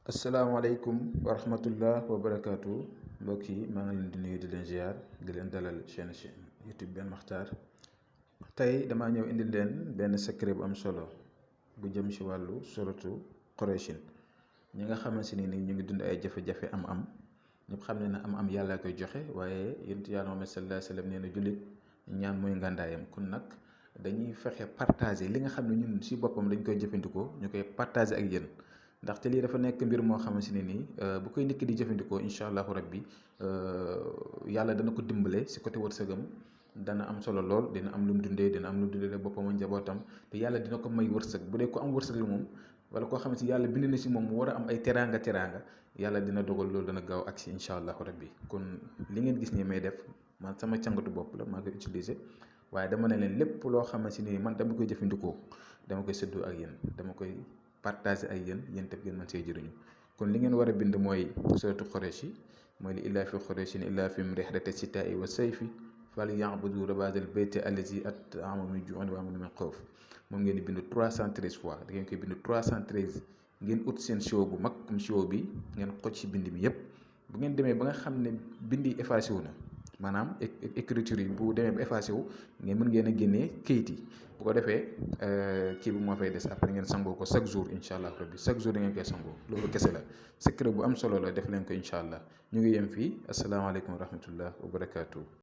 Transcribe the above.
asalaamaaleykum wa rahmatullah wa barakaatu mbokk yi maa ngi leen di nuyu di leen ziar di leen dalal chaîne YouTube Ben Makhtar. tey damaa ñëw indi leen benn secret bu am solo bu jëm ci wàllu suratu Qurayshin. ñi nga xamante ni ñu ngi dund ay jafe-jafe am-am ñëpp xam ne ne am-am yàlla koy joxe waaye yonent yàlla Muhammad sallallahu alayhi wa sallam nee na jullit ñaan mooy ngàndaayam. kon nag dañuy fexe partager li nga xam ne ñun ci boppam dañ koy jëfandikoo ñu koy partager ak yéen. ndaxte lii dafa nekk mbir moo xamante ne nii bu koy nit ki di jëfandikoo incha allahu rabbi yàlla dana ko dimbale si côté wërsëgam dana am solo lool, dina am lu mu dundee, dina am lu mu dundee boppam ak njabootam te yàlla dina ko may wërsëg. bu dee ko am wërsëg la moom wala koo xamante ni yàlla bind na si moom mu war a am ay teraanga yàlla dina dogal loolu dana gaaw ak si incha allahu rabbi. kon li ngeen gis ni may def man sama càngatu bopp la maa koy utiliser waaye dama ne leen lépp loo xamante ni man dama koy jëfandikoo dama koy séddoo ak yéen, dama koy partager ak yéen tam ngeen mën see jëriñu. kon li ngeen war a bind mooy suratu Quraysh mooy li illaa fi Qurayshin illaa fi rihlati sitaa'i wa sayfi falyabudu rabbal bayti allazi at'amahum min juu'in wa aamanahum min xawf. moom ngeen di bind 313 fois, da ngeen koy bind 313 ngeen ut seen siwo bu mag comme siwo bi ngeen xoj ci bind mi yëpp. bu ngeen demee ba nga xam ne bind yi effacé wu na maanaam écriture yi bu demee ba effacé wu mën ngeen a génnee kayit yi. bu ko defee kii bi moo fay des après ngeen sangoo ko chaque jour incha allah rabbi chaque jour da ngeen koy sangoo. loolu kese la secret bu am solo la, def leen ko incha allah. ñu ngi yem fii asalaamaaleykum wa rahmatullah wa barakaatu.